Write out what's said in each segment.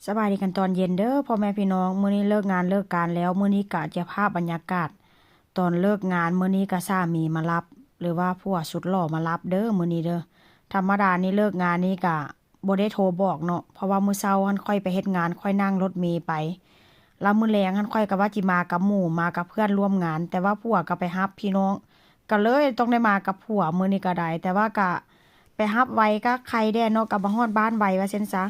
ສະບາຍດີກັນຕອນເຢັນເດີ້ພໍ່ແມ່ພີ່ນ້ອງ. ມື້ນີ້ເລີກງານເລີກການແລ້ວ, ມື້ນີ້ກະຈະພາບບັນຍາກາດຕອນເລີກງານ. ມື້ນີ້ກະສາມີມາຮັບ ຫຼືວ່າຜົວສຸດຫຼໍ່ມາຮັບເດີ້ມື້ນີ້ເດີ້. ທຳມະດານີ້ເລີກງານນີ້ກະບໍ່ໄດ້ໂທບອກເນາະ, ເພາະວ່າມື້ເຊົ້າຫັ້ນຂ້ອຍໄປເຮັດງານ, ຂ້ອຍນັ່ງລົດເມໄປ. ແລ້ວມື້ແລງຫັ້ນຂ້ອຍກະວ່າຊິມາກັບໝູ່, ມາກັບເພື່ອນຮ່ວມງານ, ແຕ່ວ່າຜົວກະໄປຮັບພີ່ນ້ອງ, ກະເລີຍຕ້ອງໄດ້ມາກັບຜົວມື້ນີ້ກະໄດ້. ແຕ່ວ່າກະ ໄປຮັບໄວກະໄຄແດ່ເນາະ, ກະມາຮອດບ້ານໄວວ່າຊັ້ນຊະ.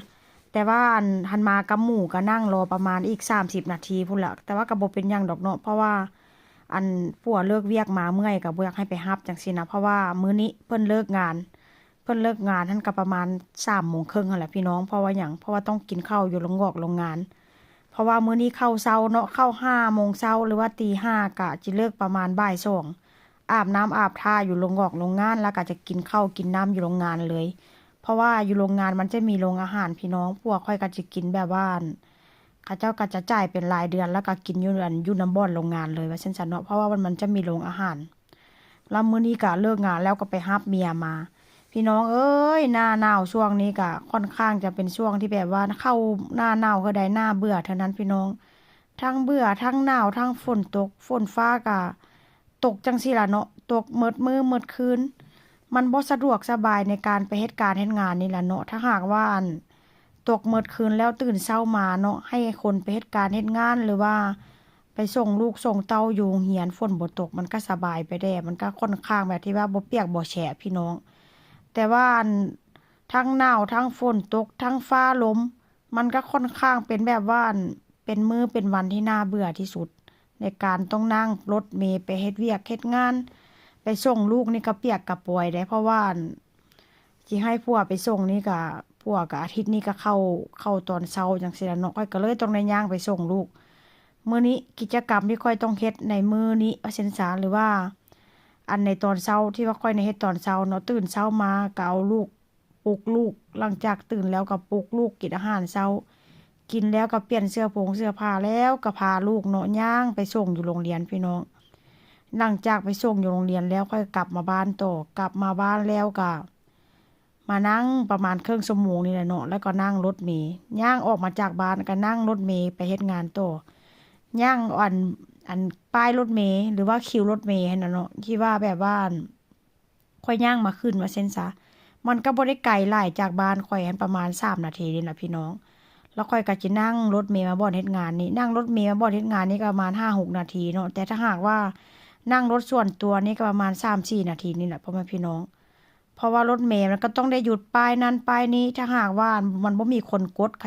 ແຕ່ວ່າອັນ ຫັ້ນມາກັບໝູ່ກະນັ່ງລໍປະມານອີກສາມສິບນາທີພຸ້ນລະ, ແຕ່ວ່າກະບໍ່ເປັນຫຍັງດອກເນາະ, ເພາະວ່າອັນ ຜົວເລີກວຽກມາເມື່ອຍ ກະບໍ່ຢາກໃຫ້ໄປຮັບຈັ່ງຊີ້ນະ. ເພາະວ່າມື້ນີ້ເພິ່ນເລີກງານ, ເພິ່ນເລີກງານຫັ້ນກະປະມານສາມໂມງເຄິ່ງຫັ້ນແຫຼະພີ່ນ້ອງ. ເພາະວ່າຫຍັງ? ເພາະວ່າຕ້ອງກິນເຂົ້າຢູ່ໂລງງອກໂລງງານ. ເພາະວ່າມື້ນີ້ເຂົ້າເຊົ້າເນາະ, ເຂົ້າຫ້າໂມງເຊົ້າ ຫຼືວ່າຕີຫ້າ ກະຊິເລີກປະມານບ່າຍສອງ. ອາບນ້ຳອາບທ່າຢູ່ໂລງງອກໂລງງານ ແລ້ວກະຈະກິນເຂົ້າກິນນ້ຳຢູ່ໂລງງານເລີຍ. ເພາະວ່າຢູ່ໂລງງານມັນຈະມີໂລງອາຫານພີ່ນ້ອງ, ຜົວຂ້ອຍກະຈະກິນແບບວ່າ ເຂົາເຈົ້າກະຈະຈ່າຍເປັນລາຍເດືອນ ແລ້ວກະກິນຢູ່ ອັນ ຢູ່ນຳບ່ອນໂລງງານເລີຍວ່າຊັ້ນຊະເນາະ, ເພາະວ່າມັນ ມັນຈະມີໂລງອາຫານ. ແລ້ວມື້ນີ້ກະເລີກງານແລ້ວກະໄປຮັບເມຍມາ. ພີ່ນ້ອງເອີຍ ໜ້າໜາວຊ່ວງນີ້ກະຄ່ອນຂ້າງຈະເປັນຊ່ວງທີ່ແບບວ່າເຂົ້າໜ້າໜາວເທື່ອໃດໜ້າເບື່ອເທື່ອນັ້ນພີ່ນ້ອງ. ທັງເບື່ອ ທັງໜາວ ທັງຝົນຕົກ, ຝົນຟ້າກະຕົກຈັ່ງຊີ້ລະເນາະ, ຕົກໝົດມື້ໝົດຄືນ. ມັນບໍ່ສະດວກສະບາຍໃນການໄປເຮັດການເຮັດງານນີ້ລະເນາະ. ຖ້າຫາກວ່າ ອັນ ຕົກໝົດຄືນແລ້ວຕື່ນເຊົ້າມາເນາະ, ໃຫ້ຄົນໄປເຮັດການເຮັດງານ ຫຼືວ່າໄປສົ່ງລູກສົ່ງເຕົ້າຢູ່ໂຮງຮຽນ, ຝົນບໍ່ຕົກ ມັນກະສະບາຍໄປແດ່, ມັນກະຄ່ອນຂ້າງແບບທີ່ວ່າບໍ່ປຽກບໍ່ແຊະພີ່ນ້ອງ. ແຕ່ວ່າ ອັນ ທັງໜາວ ທັງຝົນຕົກ ທັງຟ້າລົມ, ມັນກະຄ່ອນຂ້າງເປັນແບບວ່າ ອັນ ເປັນມື້ເປັນວັນທີ່ໜ້າເບື່ອທີ່ສຸດ ໃນການຕ້ອງນັ່ງລົດເມໄປເຮັດວຽກເຮັດງານ, ໄປສົ່ງລູກນີ້ກະປຽກກະປອຍເດ້. ເພາະວ່າ ອັນ ຊິໃຫ້ຜົວໄປສົ່ງນີ້ກະ ຜົວກະອາທິດນີ້ກະເຂົ້າ ເຂົ້າຕອນເຊົ້າຈັ່ງຊີ້ລະເນາະ, ຂ້ອຍກະເລີຍຕ້ອງໄດ້ຍ່າງໄປສົ່ງລູກ. ມື້ນີ້ກິດຈະກຳທີ່ຂ້ອຍຕ້ອງເຮັດໃນມື້ນີ້ວ່າຊັ້ນຊະ ຫຼືວ່າ ອັນ ໃນຕອນເຊົ້າ ທີ່ວ່າຂ້ອຍໄດ້ເຮັດຕອນເຊົ້າເນາະ, ຕື່ນເຊົ້າມາກະເອົາລູກ ປຸກລູກ, ຫຼັງຈາກຕື່ນແລ້ວກະປຸກລູກກິນອາຫານເຊົ້າ, ກິນແລ້ວກະປ່ຽນເສື້ອຜົງເສື້ອຜ້າ ແລ້ວກະພາລູກເນາະ ຍ່າງໄປສົ່ງຢູ່ໂຮງຮຽນພີ່ນ້ອງ. ຫຼັງຈາກໄປສົ່ງຢູ່ໂຮງຮຽນແລ້ວ ຂ້ອຍກັບມາບ້ານຕໍ່, ກັບມາບ້ານແລ້ວກະ ມານັ່ງປະມານເຄິ່ງຊົ່ວໂມງນີ້ແຫຼະເນາະ, ແລ້ວກໍນັ່ງລົດເມຍ່າງອອກມາຈາກບ້ານ ກໍນັ່ງລົດເມໄປເຮັດງານຕໍ່, ຍ່າງ ອັນ ອັນ ປ້າຍລົດເມ ຫຼືວ່າຄິວລົດເມຫັ້ນນະເນາະ, ທີ່ວ່າແບບວ່າ ອັນ ຂ້ອຍຍ່າງມາຂຶ້ນວ່າຊັ້ນຊະ, ມັນກໍບໍ່ໄດ້ໄກຫຼາຍຈາກບ້ານຂ້ອຍຫັ້ນ ປະມານສາມນາທີນີ້ລະພີ່ນ້ອງ. ແລ້ວຂ້ອຍກໍຈະນັ່ງລົດເມມາບ່ອນເຮັດງານນີ້, ນັ່ງລົດເມມາບ່ອນເຮັດງານນີ້ກໍປະມານຫ້າຫົກນາທີເນາະ, ແຕ່ຖ້າຫາກວ່ານັ່ງລົດສ່ວນຕົວນີ້ກໍປະມານສາມສີ່ນາທີນີ້ແຫຼະ ພໍ່ແມ່ພີ່ນ້ອງ. ເພາະວ່າລົດເມມັນກໍຕ້ອງໄດ້ຢຸດປ້າຍນັ້ນປ້າຍນີ້, ຖ້າຫາກວ່າມັນບໍ່ມີຄົນກົດ ເຂົາ